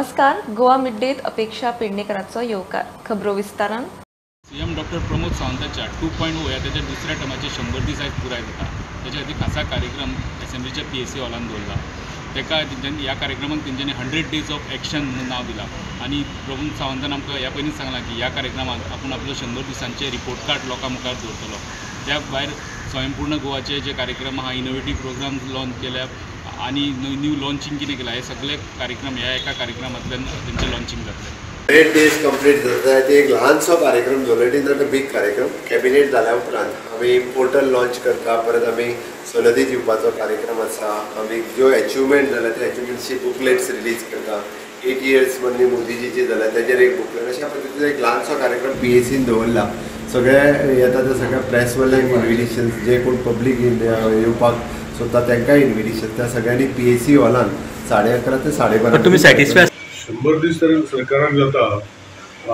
नमस्कार, गोवा मिड-डेत अपेक्षा पेडणेकराचो येवकार. खबरो विस्तारान. सीएम डॉक्टर प्रमोद सावंताच्या 2.0 ह्या ताच्या दुसऱ्या टर्माचे 100 दीस आयज पुराय जाता. ताच्या खातीर खासा कार्यक्रम एसेंब्लीच्या पीएसी हॉलान दवरला. ताका ह्या कार्यक्रमाक तेंच्यांनी 100 डेज ऑफ एक्शन म्हणून नांव दिलां आनी प्रमोद सावंतान आमकां ह्या पयलींच सांगलां की ह्या कार्यक्रमाक आपूण आपलो 100 दिसांचे रिपोर्ट कार्ड लोकां मुखार दवरतलो. त्या भायर स्वयंपूर्ण गोवाचे जे कार्यक्रम आहा, इनोवेटीव प्रोग्राम लॉन्च केल्या आनी न्यू लॉन्चिंग कितें केलां, हे सगळे कार्यक्रम ह्या एका कार्यक्रमांतल्यान तेंचें लॉन्चिंग जातलें. 100 डेज कंप्लीट जाता ते एक ल्हानसो कार्यक्रम जालो. It is not a big कार्यक्रम. कॅबिनेट जाल्या उपरांत आमी पोर्टल लॉन्च करता, परत आमी सनदी दिवपाचो कार्यक्रम आसा. आमी ज्यो एचिवमेंट जाल्या त्या एचिवमेंट्सची बुकलेट्स रिलीज करता. 8 इयर्स मदीं मोदीजीचे जाल्या तेजेर एक बुकलेट, अशा पद्दतीचो एक ल्हानसो कार्यक्रम पीएसीन दवरला. सगळे येता ते सगळ्या प्रेस वयल्यांक इन्विटेशन, जे कोण पब्लीक येवपाक सोदता तांकांय इन्विटेशन. त्या सगळ्यांनी पीएसी हॉलान 11:30 ते 12:30. तुमी सॅटिस्फाय? 100 दीस तरी सरकाराक जाता.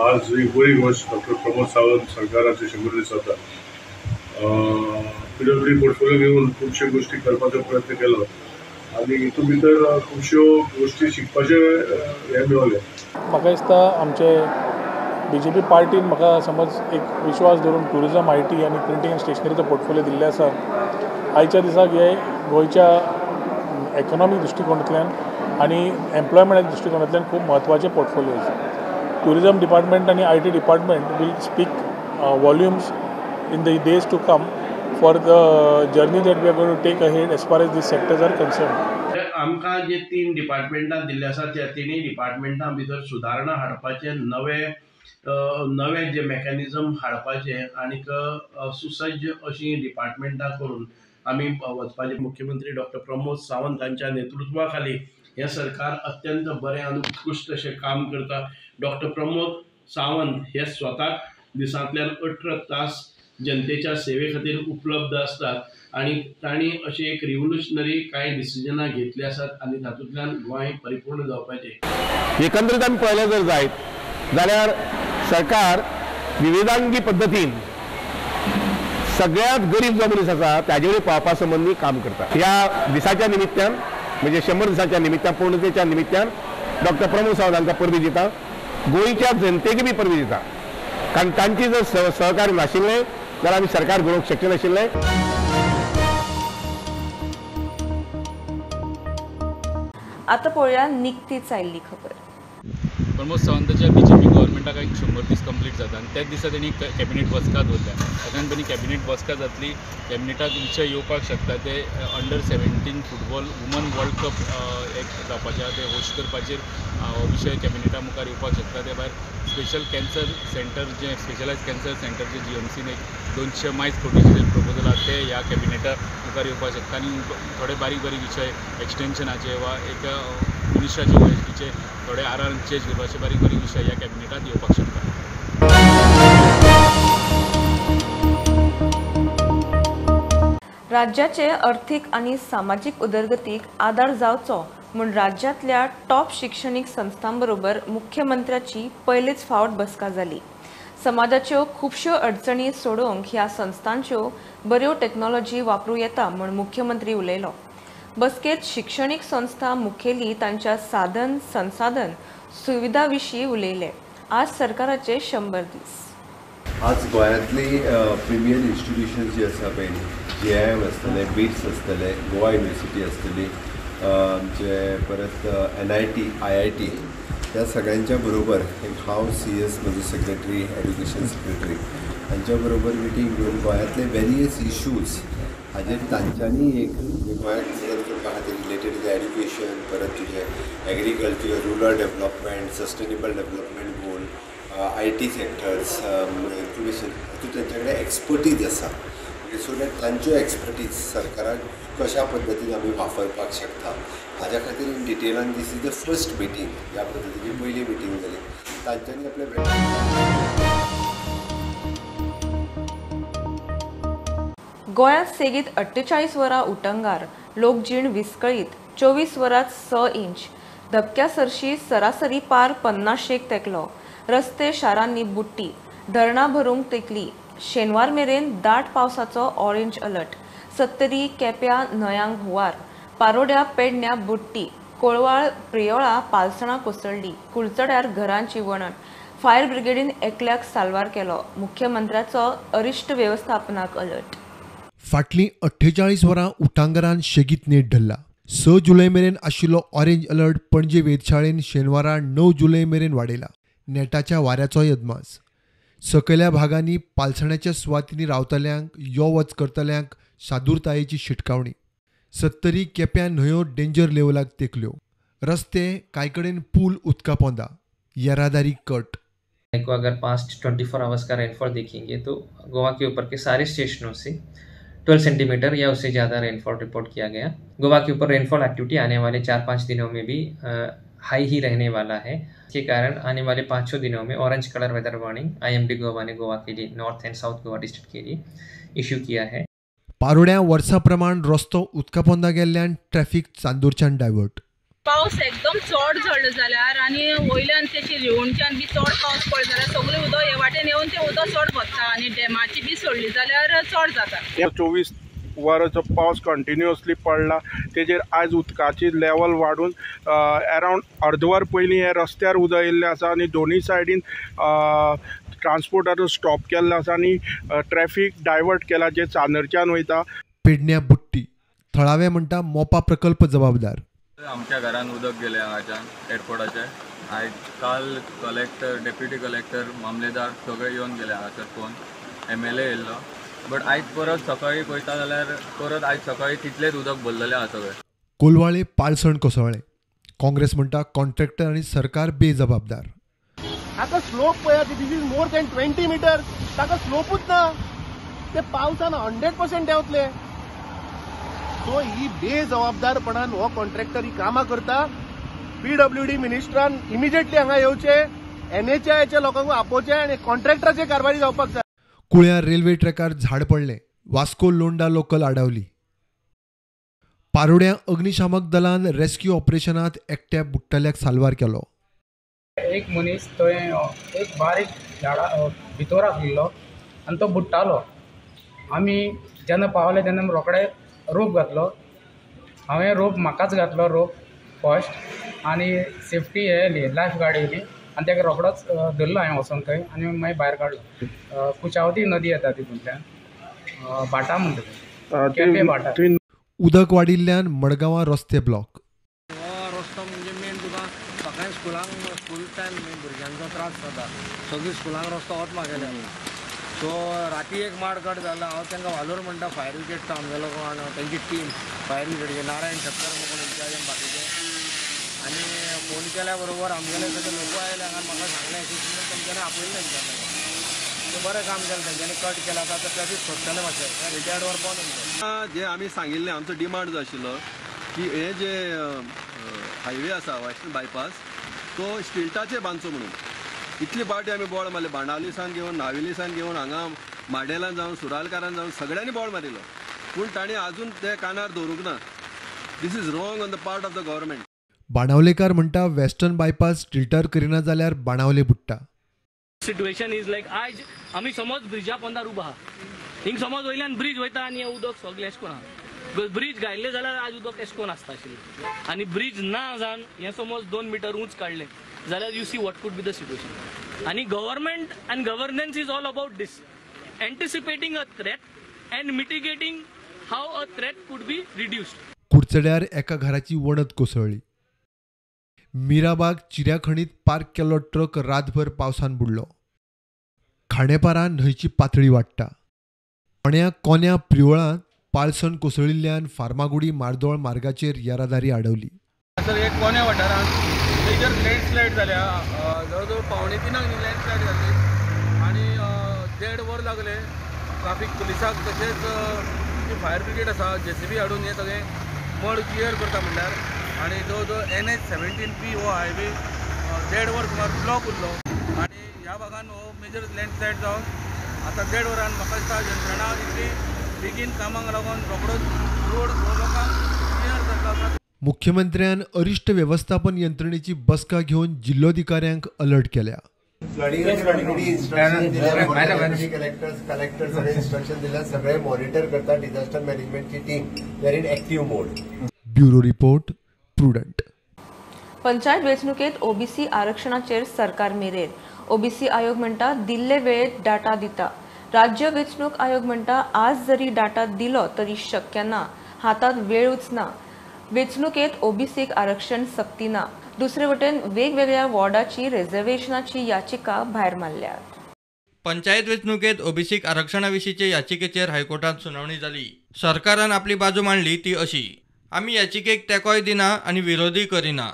आज एक बरी गोश्ट, डॉक्टर प्रमोद सावंत सरकाराचे 100 दीस जाता. पीडब्ल्यूडी पोर्टफोलिओ घेवन खुबश्यो गोश्टी करपाचो प्रयत्न केलो आनी हितून भितर खुबश्यो गोश्टी शिकपाचें हें मेळलें. म्हाका दिसता आमचे बीजेपी पार्टीन म्हाका समज एक विश्वास दवरून टुरिजम, I T आनी प्रिंटींग आनी स्टेशनरीचो पोर्टफोलिओ दिल्ले आसा. आयच्या दिसाक हे गोंयच्या इकॉनॉमीक दृश्टिकोणांतल्यान आनी एम्प्लॉयमेंटाच्या दृश्टिकोणांतल्यान खूब म्हत्वाचे पोर्टफोलियोज. टुरिजम डिपार्टमेंट आनी I T department will speak volumes in the days to come for the journey that we are going to take ahead as far as these sectors are concerned. आमकां जे 3 डिपार्टमेंटां दिल्ले आसा त्या 3 डिपार्टमेंटां भितर सुदारणा हाडपाचे, नवे नवे जे मॅकॅनिजम हाडपाचे आनीक सुसज्ज अशीं डिपार्टमेंटां करून आमी वचपाचें. मुख्यमंत्री डॉक्टर प्रमोद सावंत हांच्या नेतृत्वा खाली हें सरकार अत्यंत बरें आनी उत्कृश्ट अशें काम करता. डॉक्टर प्रमोद सावंत हे स्वताक दिसांतल्यान 18 तास जनतेच्या सेवे खातीर उपलब्ध आसतात आनी तांणी अशें एक रिव्होल्युशनरी कांय डिसिजनां घेतली आसात आनी तातूंतल्यान गोंय परिपूर्ण जावपाचें. एकंदरीत आमी पळयलें जर जायत जाल्यार सरकार विविधांगी पद्दतीन सगळ्यांत गरीब जो मनीस आसा ताजे कडेन पावपा संबंदी काम करता. ह्या दिसाच्या निमित्तान म्हणजे 100 दिसाच्या निमित्तान, पूर्णतेच्या निमित्तान डॉक्टर प्रमोद सावंत हांकां परबीं दिता, गोंयच्या जनतेक बी परबीं दिता. कारण तांची जर सहकार्य नाशिल्लें जाल्यार आमी सरकार घडोवंक शकचे नाशिल्लें. आतां पळोवया निकतीच आयिल्ली खबर. प्रमोद सावंताच्या बीजेपी गव्हर्मेंटाक एक 100 दीस कंप्लीट जाता आनी त्याच दिसा तेणी कॅबिनेट बसका दवरल्या. सगळ्यान पयलीं कॅबिनेट बसका जातली. कॅबिनेटाक विशय येवपाक शकता ते under 17 football woman world cup एक जावपाचें आहा, ते होस्ट करपाचेर विशय कॅबिनेटा मुखार येवपाक शकता. त्या भायर स्पेशल कॅन्सर सेंटर जें स्पेशलायज कॅन्सर सेंटर जें जीएमसीन एक 200 मायज कोटीचें प्रपोजल आहा ते ह्या कॅबिनेटा मुखार येवपाक शकता. आनी थोडे बारीक बारीक विशय एक्सटेन्शनाचे वा एक मिनिस्ट्राचे ओएसडीचे थोडे आर आर चेंज करपाचे बारीक बारीक विशय ह्या कॅबिनेटात येवपाक शकता. राज्याचे अर्थीक आनी सामाजीक उदरगतीक आदार जावचो म्हूण राज्यांतल्या टॉप शिक्षणीक संस्थां बरोबर मुख्यमंत्र्याची पयलीच फावट बसका जाली. समाजाच्यो खुबश्यो अडचणी सोडोवंक ह्या संस्थांच्यो बऱ्यो टॅक्नॉलॉजी वापरूं येता म्हूण मुख्यमंत्री उलयलो. बसकेत शिक्षणीक संस्था मुखेली तांच्या साधन संसाधन सुविधा विशीं उलयले. आज सरकाराचे 100 दीस. आज गोंयांतली प्रिमियर इन्स्टिट्युशन्स जी आसा पळय, जीआयएम आसतलें, बिट्स आसतलें, गोवा युनिवर्सिटी आसतली, आमचे परत एनआयटी, आयआयटी, ह्या सगळ्यांच्या बरोबर एक हांव सीएस म्हजो सेक्रेटरी, एड्युकेशन सेक्रेटरी हांच्या बरोबर मिटींग घेवन गोंयांतले वेरियस इश्यूज हाजेर तांच्यांनी एक गोंयांक मदत करपा खातीर रिलेटेड एड्युकेशन, परत तुजें agriculture, rural development, sustainable development goal, I T sectors, information, हातूंत तांचे कडेन एक्सपर्टीज आसा. सो that तांच्यो एक्सपर्टीज सरकाराक कशा पद्दतीन आमी वापरपाक शकता हाज्या खातीर in डिटेलान this is the first meeting. ह्या पद्दतीची पयली मिटींग जाली. तांच्यांनी आपले गोंयांत सेगीत 48 वरां उटंगार, लोकजीण विस्कळीत, 24 वरांत 6 इंच, धपक्या सरशी सरासरी पार 50 तेकलो, रस्ते शारांनी बुट्टी, धरणां भरूंक तेकली. शेनवार मेरेन दाट पावसाचो ऑरेंज अलर्ट. सत्तरी, केप्यां न्हंयांक हुंवार, पारोड्या, पेडण्या बुट्टी. कोळवाळ प्रियोळा पालसणां कोसळ्ळी. कुडचड्यार घरांची वणट. फायर ब्रिगेडीन एकल्याक साल्वार केलो. मुख्यमंत्र्याचो अरिश्ट वेवस्थापनाक अलर्ट. फाटलीं 48 वरां उटांगरान शेगीत नेट धरला. 6 जुलय मेरेन आशिल्लो ऑरेंज अलर्ट पणजे वेधशाळेन शेनवारा 9 जुलय मेरेन वाडयला. नेटाच्या वाऱ्याचोय अदमास. सकयल्या भागांनी पालसण्याच्या सुवातींनी रावतल्यांक यो वच करतल्यांक सादूरतायेची शिटकावणी. 70 केप्यां न्हंयो डेंजर लेवलाक तेंकल्यो. रस्ते कांय कडेन पूल उदका पोंदा. येरादारी कट. को अगर पास्ट 24 आवर्स का रेनफॉल देखेंगे तो गोवा के ऊपर के सारे स्टेशनों से 12 सेंटीमीटर या उससे ज़्यादा रेनफॉल रिपोर्ट किया गया। गोवा के ऊपर रेनफॉल एक्टिविटी आने वाले 4-5 दिनों में भी हाई ही रहने वाला है। इसके कारण आने वाले 5-6 दिनों में orange colour weather warning IMD Goa ने गोवा के लिए north and south Goa district K लिए इश्यू किया है। पारोड्या वर्सा प्रमाण रस्तो उदका पोंदा गेल्ल्यान ट्रॅफिक चांदूरच्यान डायवर्ट. पावस एकदम चड झडलो जाल्यार आनी वयल्यान तेशी रिवणच्यान बी चड पावस पडलो जाल्यार सगळें उदक हे वाटेन येवन तें उदक चड भरता आनी डॅमाची बी सोडली जाल्यार चड जाता. 24 वरांचो पावस कंटिन्युअसली पडला तेजेर आयज उदकाची लेवल वाडून अरावंड अर्दवर पयलीं हे रस्त्यार उदक येयल्लें आसा आनी दोनूय सायडीन ट्रान्सपोर्टाचो स्टॉप केल्लो आसा आनी ट्रॅफीक डायवर्ट केला जे चांदरच्यान वयता. पेडण्या बुट्टी. थळावे म्हणटा मोपा प्रकल्प जबाबदार. आमच्या घरान उदक गेलें हांगाच्यान एअरपोर्टाचे. आयज काल कलेक्टर, डेप्युटी कलेक्टर, मामलेदार सगळे येवन गेले हांगासर. फोन MLA येयल्लो बट आयज परत सकाळी पळयता जाल्यार परत आयज सकाळी तितलेंच उदक भरलेलें आसा सगळें. कोलवाळे पालसण कोसळ्ळें. काँग्रेस म्हणटा कॉन्ट्रॅक्टर आनी सरकार बेजबाबदार. ताका स्लोप पळयात, this is more than 20 metre. ताका स्लोपूच ना. ते पावसान 100% देंवतले. सो ही बेजबाबदारपणान हो कॉन्ट्रॅक्टर ही कामां करता. PWD मिनिस्टरान इमिजिएटली हांगा येवचे, NHIच्या लोकांक आपोवचे आनी कॉन्ट्रॅक्टराचेर कारवाय जावपाक जाय. कुळ्यां रेल्वे ट्रॅकार झाड पडलें. वास्को लोंडा लोकल आडावली. पारोड्यां अग्निशामक दलान रेस्क्यू ऑपरेशनांत एकट्या बुडटल्याक साल्वार केलो. एक मनीस थंय एक बारीक झाडा भितर आसलेलो आनी तो बुडटालो. आमी जेन्ना पावले तेन्ना रोखडे रोप घातलो. हांवें रोप म्हाकाच घातलो रोप फर्स्ट आनी सेफ्टी हे येयली, लायफ गार्ड येयली आनी ताका रोखडोच धरलो हांवें वचोन थंय आनी मागीर भायर काडलो. कुशावती नदी येता तितूंतल्यान, भाटा म्हणटा तें, केपें भाटा. उदक वाडिल्ल्यान मडगांवां रस्ते ब्लॉक. हो रस्तो म्हणजे मेन तुका सकाळी स्कुलांक स्कूल टायम न्ही भुरग्यांचो त्रास जाता. सगळीं स्कुलांक रस्तो होच मागेले. सो राती एक माड कट जाला. हांव तांकां वालोर म्हणटा फायर ब्रिगेडचो आमगेलो कोण तेंची टीम फायर ब्रिगेडचे नारायण शक्कर कोण इन्चार्ज आनी बाकीचे. आनी फोन केल्या बरोबर आमगेले सगळे लोक आयले हांगा म्हाका सांगलें की तेंच्यांनी आपयलें तेंच्यांनी. तें बरें काम केलें तेंच्यांनी, कट केला आतां ट्रॅफीक सोडटलें मातशें रिटायर्ड वर बंद उरतलें. जे आमी सांगिल्लें आमचो डिमांड जो आशिल्लो की हे जे हायवे आसा वेस्टर्न बायपास तो स्टिल्टाचेर बांदचो म्हणून. इतली पावटी आमी बोळ मारले, बाणावली सावन घेवन नावेली सावन घेवन हांगा माडेलान जावन सुरालकारान जावन सगळ्यांनी बोळ मारिल्लो, पूण तांणी आजून ते कानार दवरूंक ना. This is wrong on the part of the government. बाणावलेकार म्हणटा वेस्टर्न बायपास स्टिल्टार करिना जाल्यार बाणावले बुडटा. सिट्युएशन is like आयज आमी समज ब्रिजा पोंदार उबो आहा, हिंग समज वयल्यान ब्रीज वयता आनी हें उदक सगळें एशें कोन्न आहा. ब्रीज घायल्लें जाल्यार आज उदक एशें कोन्न आसता आशिल्लें आनी ब्रीज ना जावन हें समज 2 मिटर उंच काडलें जाल्यार you see what could be the situation. आनी government and governance is all about this, anticipating a threat and mitigating how a threat could be reduced. कुडचड्यार एका घराची वणत कोसळ्ळी. मिराबाग चिऱ्याखणीत पार्क केल्लो ट्रक रातभर पावसान बुडलो. खांडेपारा न्हंयची पातळी वाडटा. कोण्या कोन्या प्रियोळांत पालसण कोसळिल्ल्यान फार्मागुडी मार्दोळ मार्गाचेर येरादारी आडवली. सर एक कोण्या वाठारांत मेजर लँडस्लायड जाल्या, जवळ जवळ 2:45 लँडस्लायड जाली आनी 1.5 वर लागले ट्राफीक पुलिसाक तशेंच जी फायर ब्रिगेड आसा JCB हाडून हें सगळें मड क्लियर करता म्हणल्यार. आनी जवळ जवळ NH 17P हो हायवे 1.5 वर सुमार ब्लॉक उरलो आनी ह्या भागान हो मेजर लँडस्लायड जावन आतां 1.5 वरान म्हाका दिसता यंत्रणा इतली बेगीन कामाक लागून रोखडोच रोड हो लोकांक क्लियर जातलो आसा. मुख्यमंत्र्यान अरिश्ट वेवस्थापन यंत्रणेची बसका घेवन जिल्लोधिकाऱ्यांक अलर्ट केल्या. कलेक्टर सगळे इन्स्ट्रक्शन दिल्या, सगळे मॉनिटर करता. डिझास्टर मॅनेजमेंटची team they are in active mode. Bureau report, Prudent. Panchayat वेंचणुकेत ओबीसी आरक्षणाचेर सरकार मेरेर. ओबीसी आयोग म्हणटा दिल्ले वेळेत डाटा दिता. राज्य वेंचणूक आयोग म्हणटा आज जरी डाटा दिलो तरी शक्य ना, हातात वेळूच ना. वेंचणुकेत ओबीसीक आरक्षण सक्ती ना. दुसरे वटेन वेगवेगळ्या वॉर्डाची रिझर्वेशनाची याचिका भायर मारल्यात. पंचायत वेंचणुकेत ओबीसीक आरक्षणा विशींचे याचिकेचेर हायकोर्टात सुनावणी जाली. सरकारान आपली बाजू मांडली ती अशी: आमी याचिकेक तेंकोय दिना आनी विरोधूय करिना.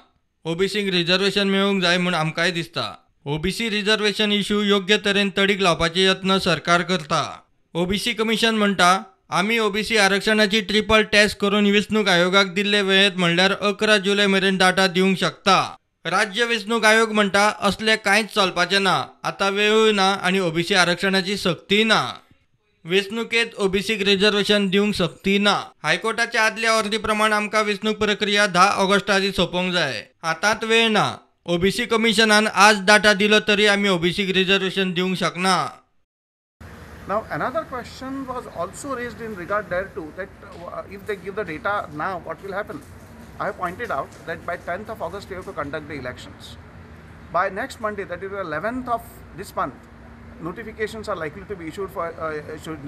ओबीसीक रिझर्वेशन मेळूंक जाय म्हूण आमकांय दिसता. ओबीसी रिझर्वेशन इशू योग्य तरेन तडीक लावपाचे यत्न सरकार करता. ओबीसी कमिशन म्हणटा आमी ओबीसी आरक्षणाची ट्रिपल टेस्ट करून वेंचणूक आयोगाक दिल्ले वेळेंत म्हणल्यार 11 जुलय मेरेन डाटा दिवंक शकता. राज्य वेंचणूक आयोग म्हणटा असलें कांयच चलपाचें ना, आतां वेळूय ना आनी ओबीसी आरक्षणाची सक्तीय ना. वेंचणुकेत ओबीसीक रिझर्वेशन दिवंक सक्ती ना. हायकोर्टाच्या आदल्या ऑर्दी प्रमाण आमकां वेंचणूक प्रक्रिया 10 ऑगस्टा आदीं सोंपोवंक जाय. हातांत वेळ ना. ओबीसी कमिशनान आज डाटा दिलो तरी आमी ओबीसीक रिझर्वेशन दिवंक शकना. Now another question was also raised in regard thereto, that if they give the data now, what will happen? I have pointed out that by 10th of August we have to conduct the elections. By next Monday, that is the 11th of this month, notifications are likely to be issued for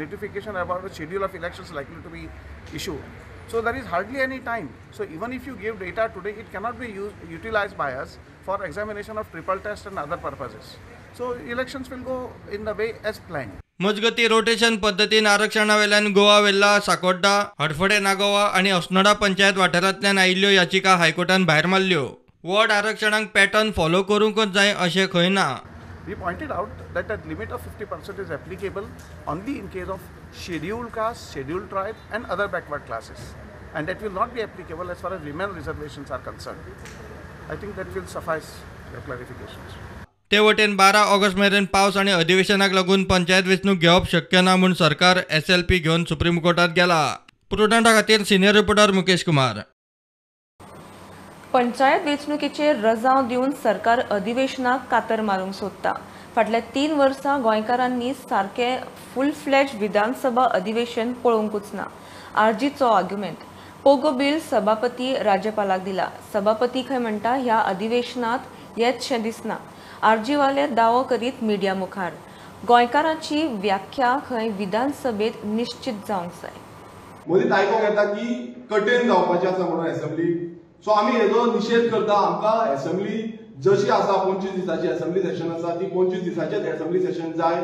notification about the schedule of elections likely to be issued. So there is hardly any time. So even if you give data today, it cannot be utilized by us for examination of triple test and other purposes. So elections will go in the way as planned. मजगती rotation पद्दतीन आरक्षणावेल्यान गोवा वेल्ला, साकोड्डा, हडफडें नागोवा आनी अस्नोडा पंचायत वाठारांतल्यान आयिल्ल्यो याचिका हायकोर्टान भायर मारल्यो. Ward आरक्षणाक pattern follow करूंकच जाय अशें खंय ना. We pointed out that that limit of 50% is applicable only in case of scheduled caste, scheduled tribe and other backward classes, and that will not be applicable as far as women reservations are concerned. I think that will suffice your clarifications. ते वटेन 12 August मेरेन पावस आनी अधिवेशनाक लागून पंचायत वेंचणूक घेवप शक्य ना म्हूण सरकार SLP घेवन सुप्रीम कोर्टात गेला. प्रुडंटा खातीर सिनियर रिपोर्टर मुकेश कुमार. पंचायत वेंचणुकेचेर रजांव दिवन सरकार अधिवेशनाक कातर मारूंक सोदता. फाटल्या 3 वर्सां गोंयकारांनी सारकें फूल फ्लॅज विधानसभा अधिवेशन पळोवंकूच ना. आरजीचो आर्ग्युमेंट. पोगो बील सभापती राज्यपालाक दिला. सभापती खंय म्हणटा ह्या अधिवेशनात येतशें दिसना. आरजीवाले दावो करीत मिडिया मुखार. गोंयकारांची व्याख्या खंय विधानसभेत निश्चित जावंक जाय. मदींच आयकोंक येता की कठीण जावपाची आसा म्हणून एसेंब्ली. सो आमी हेजो निशेध करता. आमकां एसेंब्ली जशी आसा 25 दिसाची एसेंब्ली सेशन आसा ती 25 दिसाचेच एसेंब्ली सेशन जाय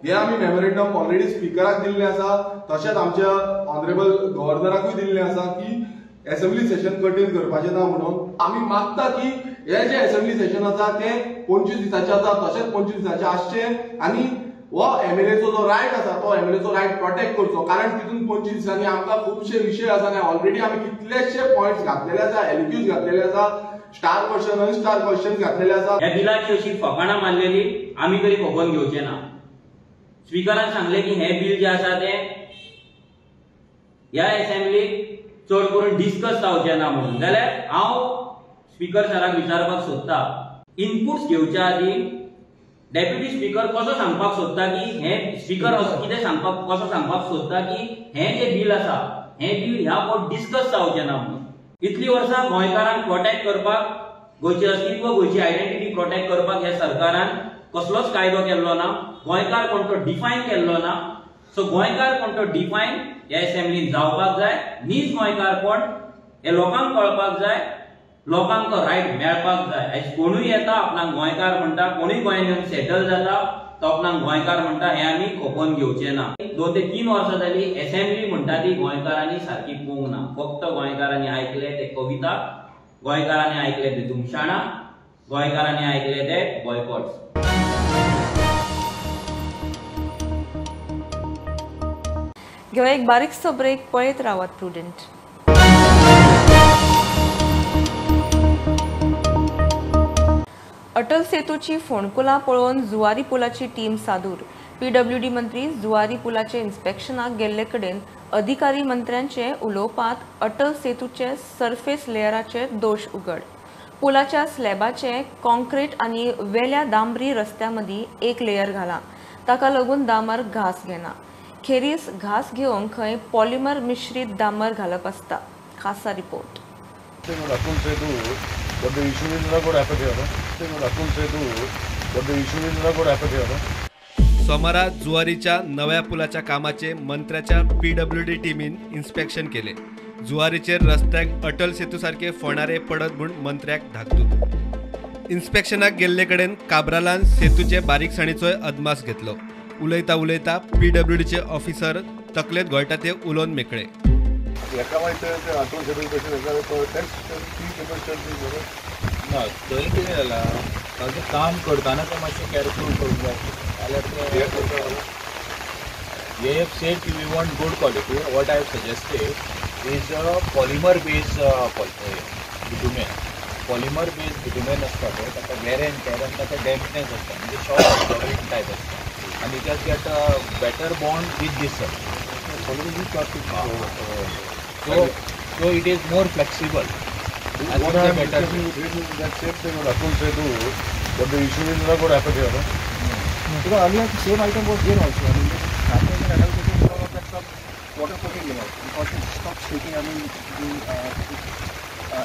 हे आमी मेमोरेंडम ऑलरेडी स्पिकराक दिल्लें आसा. तशेंच आमच्या ऑनरेबल गव्हर्नराकूय दिल्लें आसा की एसेंब्ली सेशन कठीण करपाचें ना म्हणून. आमी मागता की हे जे एसेंब्ली सेशन आसा तें 25 दिसाचें आसा तशेंच 25 दिसाचें आसचें आनी हो एमएलएचो जो रायट आसा तो एमएलएचो रायट प्रोटेक्ट करचो, कारण तितून 25 दिसांनी आमकां खुबशे विशय आसा आनी ऑलरेडी आमी कितलेशे पॉयंट्स घातलेले आसा, एलक्यूज घातलेले आसा, स्टार क्वेश्चन अनस्टार क्वेश्चन घातलेले आसा. ह्या बिलाची अशी फकाणां मारलेली आमी तरी खपोवन घेवचे ना. स्पिकरान सांगलें की हें बील जें आसा तें ह्या एसेंब्लीक चड करून डिस्कस जावचें ना म्हणून. जाल्यार हांव स्पिकर सराक विचारपाक सोदता, इनपुट्स घेवच्या आदीं डेप्युटी स्पिकर कसो सांगपाक सोदता की हें स्पिकर कितें सांगपाक कसो सांगपाक सोदता की हें जें बील आसा हें बील ह्या फावट डिस्कस जावचें ना म्हणून. इतलीं वर्सां गोंयकारांक प्रोटेक्ट करपाक, गोंयचें अस्तित्व, गोंयची आयडेंटिटी प्रोटेक्ट करपाक ह्या सरकारान कसलोच कायदो केल्लो ना, गोंयकार कोण तो डिफायन केल्लो ना. सो गोंयकार कोण तो डिफायन ह्या एसेंब्लीन जावपाक जाय. नीज गोंयकार कोण हे लोकांक कळपाक जाय, लोकांक तो रायट मेळपाक जाय. आयज कोणूय येता आपणाक गोंयकार म्हणटा, कोणूय गोंयांत येवन सेटल जाता तो आपणाक गोंयकार म्हणटा, हें आमी खपोवन घेवचें ना. 2 ते 3 वर्सां जाली एसेंब्ली म्हणटा ती गोंयकारांनी सारकी पळोवंक ना. फक्त गोंयकारांनी आयकले ते कविता, गोंयकारांनी आयकले ते धुमशाणां, गोंयकारांनी आयकले ते बॉयकॉट्स. घेवया एक बारीकसो ब्रेक. पळयत रावात प्रुडंट. अटल सेतूची फोंडकुलां पळोवन जुवारी पुलाची टीम सादूर. पीडब्ल्यूडी मंत्री जुवारी पुलाचे इन्स्पेक्शनाक गेल्ले कडेन अधिकारी मंत्र्यांचे उलोवपांत अटल सेतूचे सरफेस लेयराचे दोश उगड. पुलाच्या स्लॅबाचे कॉन्क्रीट आनी वेल्या डांबरी रस्त्या मदीं एक लेयर घाला, ताका लागून डांबर घास घेना. खेरीज घास घेवंक खंय पॉलिमर मिश्रीत डांबर घालप आसता. खासा report. Atal Setu But the issue is not going to happen here, no? Atul Setu, but the issue is not going to happen here, no? सोमारा जुवारीच्या नव्या पुलाच्या कामाचे मंत्र्याच्या पीडब्ल्यूडी टीमीन इन्स्पेक्शन केले. जुवारीचेर रस्त्याक अटल सेतू सारके फोणारे पडत म्हूण मंत्र्याक धाकधूक. इन्स्पेक्शनाक गेल्ले कडेन काब्रालान सेतूचे बारीकसाणीचोय अदमास घेतलो. उलयता उलयता पीडब्ल्यूडीचे ऑफिसर तकलेंत घोळटा ते उलोवन मेकळे. ना थंय कितें जालां, ताजें काम करतना तें मातशें कॅरफूल करूंक जाय. जाल्यार they have said we want good quality. What I have suggested is a polymer based bitumen. Polymer based bitumen आसता पळय, ताका वेर एंड टेर आनी ताका डॅम्पनेस आसता, म्हणजे शॉक अब्सॉर्बिंग टायप आसता आनी it has get a better bond with this. So it is more flexible. What I am discussing with him is that same thing with Atul Setu, but the issue is not going to happen here, no? Because earlier the same item was there also. I mean, this happening in Atal Setu because of that some waterproofing layer, because it stops shaking. I mean, the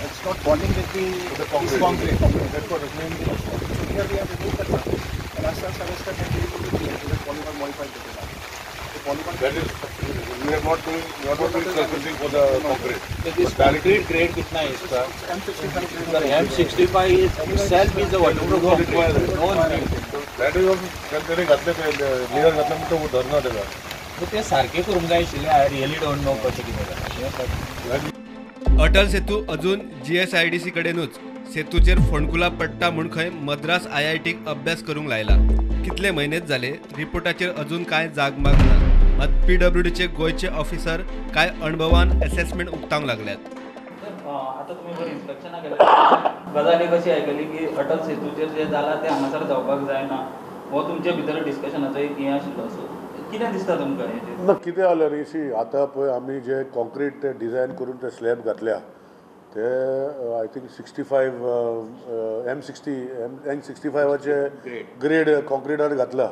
it's not bonding with the concrete. That's what it means. So here we have removed that one, and as such suggested that we will do the polymer modified bitumen. That is, we are not doing, we are not doing surfacing for the concrete. This concrete grade कितना है इसका? M65 grade. Sir, M65 is itself is a waterproof concrete. No need. That is also तेणे घातले ते layer घातले म्हणून तो धरना तेका. ते सारकें करूंक जाय आशिल्लें. I really don't know कशें कितें जालें. अटल सेतू अजून GSIDC कडेनूच. सेतूचेर फोंडकुलां पडटा म्हूण खंय मद्रास IITक अभ्यास करूंक लायला. कितले म्हयनेच जाले रिपोर्टाचेर अजून कांय जागमाग ना. मात पीडब्ल्यूडीचे गोंयचे ऑफिसर कांय अणभवान एसेसमेंट उक्तावंक लागल्यात. आतां तुमी बरी इन्स्पेक्शनां केल्या, गजाल एक अशी आयकली की अटल सेतूचेर जें जालां तें हांगासर जावपाक जायना, हो तुमचे भितर डिस्कशनाचो एक हें आशिल्लो. सो कितें दिसता तुमकां हेचेर? ना, कितें जालें न्ही, सी आतां पळय आमी जे कॉन्क्रीट ते डिजायन करून ते स्लॅब घातल्या ते I think 65 M60 N65 grade कॉन्क्रिटार घातला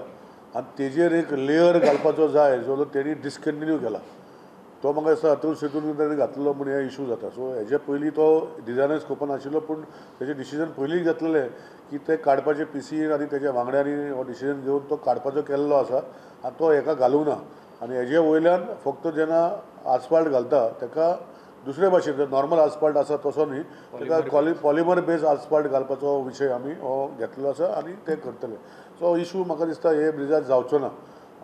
आनी तेजेर एक लेयर घालपाचो जाय जो तेणी डिसकंटिन्यू केला. तो म्हाका दिसता अतुल सेतून ताणें घातलो म्हूण हे इशू जाता. सो हेजे पयलीं तो डिजायनर स्कोपान आशिल्लो, पूण तेजें डिसिजन पयलींच घेतलेलें की ते काडपाचें पीसीन आनी तेज्या वांगड्यांनी हो डिसिजन घेवन तो काडपाचो केल्लो आसा आनी तो हेका घालूंक ना. आनी हेजे वयल्यान फक्त जेन्ना आस्फाल्ट घालता तेका दुसरे भाशेन नॉर्मल आस्फाल्ट आसा तसो न्ही, ताका पॉलिमर बेज आस्फाल्ट घालपाचो विशय आमी हो घेतलेलो आसा आनी ते करतले. सो इशू म्हाका दिसता हे ब्रिजार जावचो ना.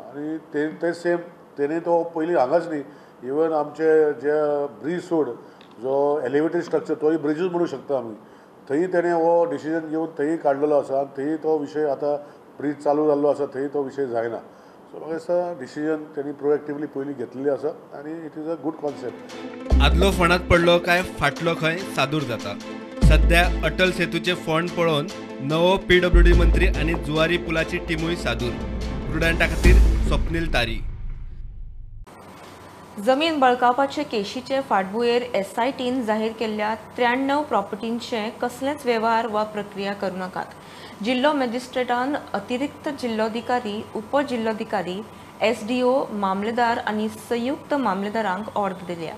आनी ते सेम तेणे तो पयलीं हांगाच न्ही, इवन आमचे जे ब्रीज सोड जो एलिवेटेड स्ट्रक्चर तोय ब्रिजूच म्हणूं शकता आमी, थंय तेणें हो डिसिजन घेवन थंय काडलेलो आसा आनी थंय तो विशय आतां ब्रीज चालू जाल्लो आसा थंय तो विशय जायना. सो म्हाका दिसता डिसिजन तेणी प्रोएक्टिवली पयलीं घेतलेली आसा आनी it is a good concept. आदलो फोंडांत पडलो काय फाटलो खंय सादूर जाता. सध्या अटल सेतूचे फोंड पळोवन नवो पीडब्ल्यूडी मंत्री आनी जुवारी पुलाची टिमूय सादूर. प्रुडंटा खातीर स्वप्नील तारी. जमीन बळकावपाचे केशीचे फाटभुंयेर SITन जाहीर केल्ल्या 93 प्रॉपर्टींचे कसलेच वेव्हार वा प्रक्रिया करूं नाकात. जिल्लो मॅजिस्ट्रेटान अतिरिक्त जिल्लोधिकारी, उपजिल्लोधिकारी, SDO, मामलेदार आनी संयुक्त मामलेदारांक ऑर्द दिल्या.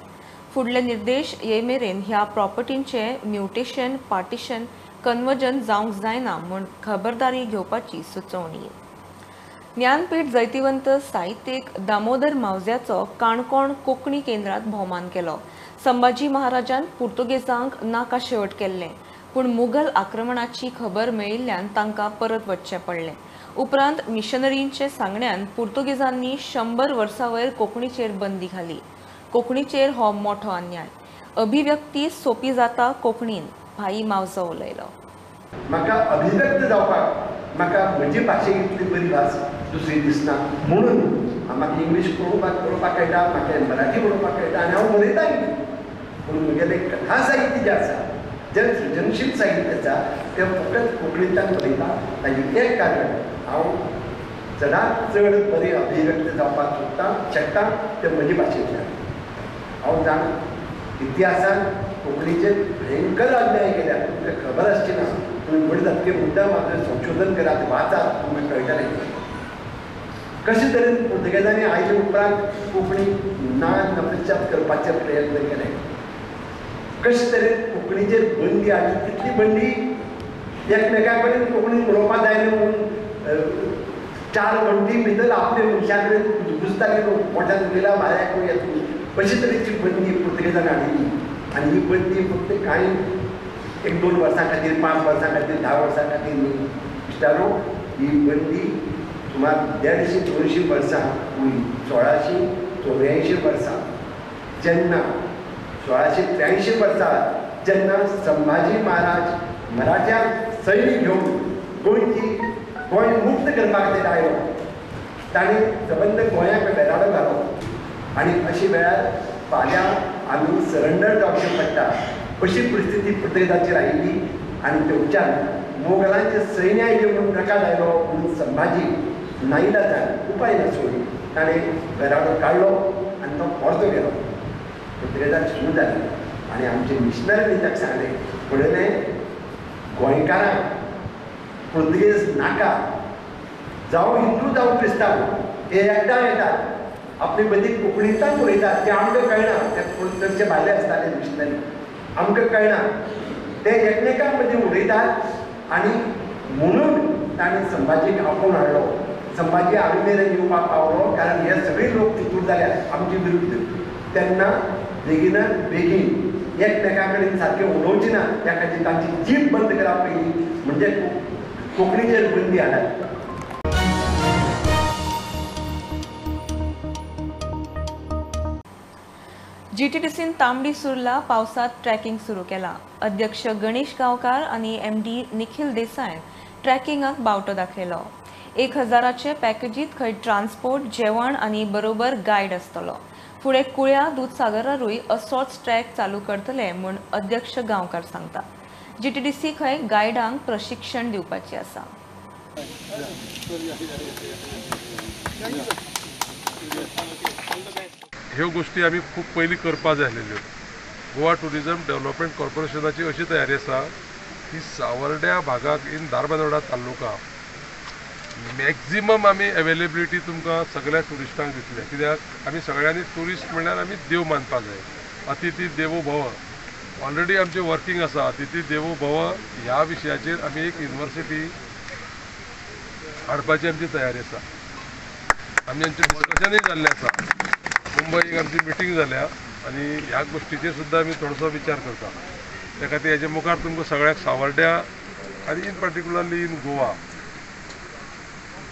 फुडले निर्देश ये मेरेन ह्या प्रॉपर्टींचे म्युटेशन, पार्टिशन, कन्वर्जन जावंक जायना म्हूण खबरदारी घेवपाची सुचोवणी. ज्ञानपीठ जैतिवंत साहित्यीक दामोदर मावज्याचो काणकोण कोंकणी केंद्रात भोवमान केलो. संभाजी महाराजान पुर्तुगेजांक नाका शेवट केल्लें, पूण मुघल आक्रमणाची खबर मेळिल्ल्यान तांकां परत वचचें पडलें. उपरांत मिशनरींचे सांगण्यान पुर्तुगेजांनी 100 वर्सां वयर कोंकणीचेर बंदी घाली. कोंकणीचेर हो मोठो अन्याय. अभिव्यक्ती सोपी जाता कोंकणीन, भाई मावजो उलयलो. म्हाका अभिव्यक्त जावपाक म्हाका म्हजी भाशे इतली बरी भास दुसरी दिसना, म्हणून म्हाका इंग्लीश बरोवपाक कळटा, म्हाका मराठी बरोवपाक कळटा आनी हांव उलयताय. पूण म्हगेलें कथा साहित्य जें आसा, जें सृजनशील साहित्य आसा, तें फकत कोंकणींतल्यान बरयता. ताजें एक कारण हांव चडांत चड बरें अभिव्यक्त जावपाक सोदता शकता तें म्हजे भाशेंतल्यान. हांव जाणा इतिहासान कोंकणीचेर भयंकर अन्याय केल्या, तुमकां खबर आसची ना. तुमी व्हड जातकीर मुद्दाम म्हाजें संशोधन करात, वाचात, तुमकां कळटलें कशे तरेन पुर्तुगेजांनी आयले उपरांत कोंकणी ना नपश्चात करपाचे प्रयत्न केले. कशे तरेन कोंकणीचेर बंदी हाडली, तितली बंदी एकमेकां कडेन कोंकणीन उलोवपाक जायना म्हणून 4 वण्टी भितर आपल्या मनशा कडेन घुसताले लोक, मोठ्यान उलयला भायर येता तुमी, अशे तरेची बंदी पुर्तुगेजान हाडिल्ली. आनी ही बंदी फक्त कांय 1-2 वर्सां खातीर, 5 वर्सां खातीर, 10 वर्सां खातीर न्ही इश्टानो, ही बंदी सुमार 150-200 वर्सां उरली. 1684 वर्सां जेन्ना 1683 वर्सां जेन्ना संभाजी महाराज मराठ्यांक सैन्य घेवन गोंय मुक्त करपा खातीर आयलो, ताणें सबंद गोंयाक बेराडो घालो आनी अशे वेळार फाल्यां आमी सरंडर जावचें पडटा अशी परिस्थिती पुर्तुगेजाचेर आयिल्ली. आनी थंयच्यान मोगलांचे सैन्य आयलें म्हणून रकाद आयलो म्हणून संभाजी नाईलाजान उपाय नासून ताणें बेराडो काडलो आनी तो परतो गेलो. पुर्तुगेजाक सुरू जाली आनी आमचे मिशनरींनी ताका सांगलें, म्हणलें गोंयकारांक पुर्तुगेज नाका, जावं हिंदू जावं क्रिस्तांव हे एकदां येतात, आपली मदीं कोंकणींतल्यान उलयतात, तें आमकां कळना, ते चडशे भायले आसताले मिशनरी, आमकां कळना, ते एकमेकां मदीं उलयतात. आनी म्हणून ताणें संभाजीक आपोवन हाडलो. संभाजी आमी मेरेन येवपाक पावलो कारण हे सगळे लोक तितूर जाल्यात आमचे विरुद्ध. तेन्ना बेगिनात बेगीन एकमेकां कडेन सारकें उलोवचें ना त्या खातीर तांची जीभ बंद करप पयलीं, म्हणजे कोंकणीचेर बंदी हाडप. जीटीडीसीन तांबडी सुर्ला पावसात ट्रॅकिंग सुरू केला. अध्यक्ष गणेश गांवकार आनी एमडी निखिल देसायन ट्रॅकिंगाक बावटो दाखयलो. 1000चे पॅकेजीत खंय ट्रान्सपोर्ट, जेवण आनी बरोबर गायड आसतलो. फुडें कुळ्या दुदसागरारूय असोच ट्रॅक चालू करतले म्हूण अध्यक्ष गांवकार सांगता. जीटीडीसी खंय गायडांक प्रशिक्षण दिवपाची आसा. ह्यो गोष्टी आमी खूब पयलीं करपा जाय आसलेल्यो. गोवा टुरिजम डेव्हलपमेंट कॉर्पोरेशनाची अशी तयारी आसा की सावर्ड्या भागाक इन धारबांदोडा तालुका मॅक्झिमम आमी अवेलेबिलिटी तुमकां सगळ्या ट्युरिस्टांक दितले. कित्याक आमी सगळ्यांनी ट्युरिस्ट म्हणल्यार आमी देव मानपा जाय. अतिथी देवो भव ऑलरेडी आमचें वर्किंग आसा. अतिथी देवो भव ह्या विशयाचेर आमी एक युनिवर्सिटी हाडपाची आमची तयारी आसा. आमी आमचें डिस्कशनूय जाल्लें आसा. मुंबईक आमची मिटींग जाल्या आनी ह्या गोश्टीचेर सुद्दां आमी थोडोसो विचार करता. त्या खातीर हेजे मुखार तुमकां सगळ्याक सावर्ड्या आनी इन पर्टिक्युलरली इन गोवा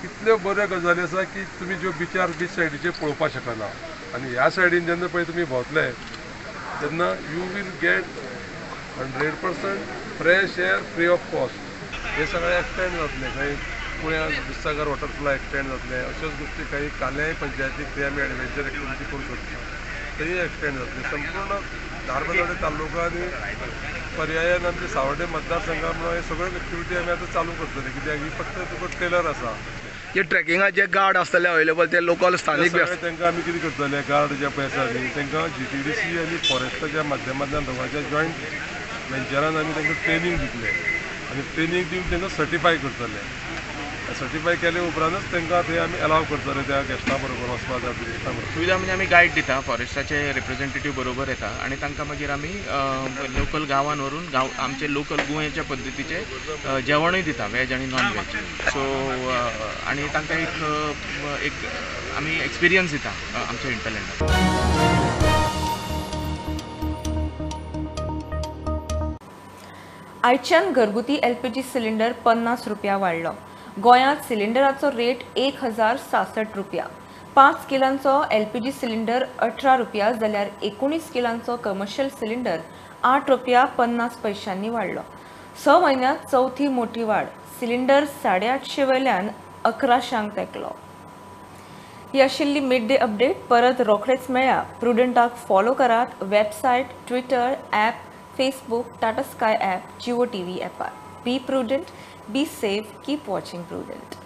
कितल्यो बऱ्यो गजाली आसा की तुमी ज्यो बिचार बीच सायडीचेर पळोवपाक शकना. आनी ह्या सायडीन जेन्ना पळय तुमी भोंवतले तेन्ना you will get 100% fresh air free of cost. हे सगळे एक्सटेंड जातले. खंय कुळ्या दुदसागर वॉटरफॉल एक्सटेंड जातले, अश्योच गोश्टी काही काल्याय पंचायतीक थंय आमी एडवेंचर एक्टिविटी करूंक शकता, थंय एक्सटेंड जातले. संपूर्ण धारबांदोडे तालुका आनी पर्यायान आमचे सावर्डे मतदारसंघा म्हणून हे सगळ्यो एक्टिविटी आमी आतां चालू करतले. कित्याक ही फक्त तुका ट्रेलर आसा. जे ट्रेकिंगाक जे गार्ड आसतले अवेलेबल ते लोकल स्थानीक तांकां आमी कितें करतले, गार्ड जे पळय आसा न्ही तांकां जीटीडीसी आनी फॉरेस्टाच्या माध्यमांतल्यान दोगांच्या जॉयंट वेंचरान आमी तांकां ट्रेनींग दितले आनी ट्रेनींग दिवन तांकां सर्टिफाय करतले. सर्टिफाय केले उपरांतच तांकां थंय आमी अलाव करतले त्या गेस्टां बरोबर वचपा जाय ट्युरिस्टां बरोबर. सुविधा म्हणजे आमी गायड दिता, फॉरेस्टाचे रिप्रेझेंटेटीव बरोबर येता आनी तांकां मागीर आमी लोकल गांवान व्हरून आमचे लोकल गोंयच्या पद्दतीचे जेवणूय दिता, वेज आनी नॉन वेज. सो आनी तांकां एक आमी एक्सपिरियन्स दिता आमच्या हिंटरलँडाक. आयच्यान घरगुती एलपीजी सिलिंडर 50 रुपया वाडलो. गोंयांत सिलिंडराचो रेट 1066 रुपया. 5 किलांचो एलपीजी सिलिंडर 18 रुपया जाल्यार 19 किलांचो कमर्शियल सिलिंडर 8 रुपया 50 पैशांनी वाडलो. 6 म्हयन्यांत चवथी मोठी वाड. सिलिंडर 850 वयल्यान 1100 तेंकलो. ही आशिल्ली मिड डे अपडेट. परत रोखडेच मेळया. प्रुडंटाक फॉलो करात website, Twitter, app, Facebook, Tata Sky app, Jio TV ॲपार. Be prudent, be safe, keep watching Prudent.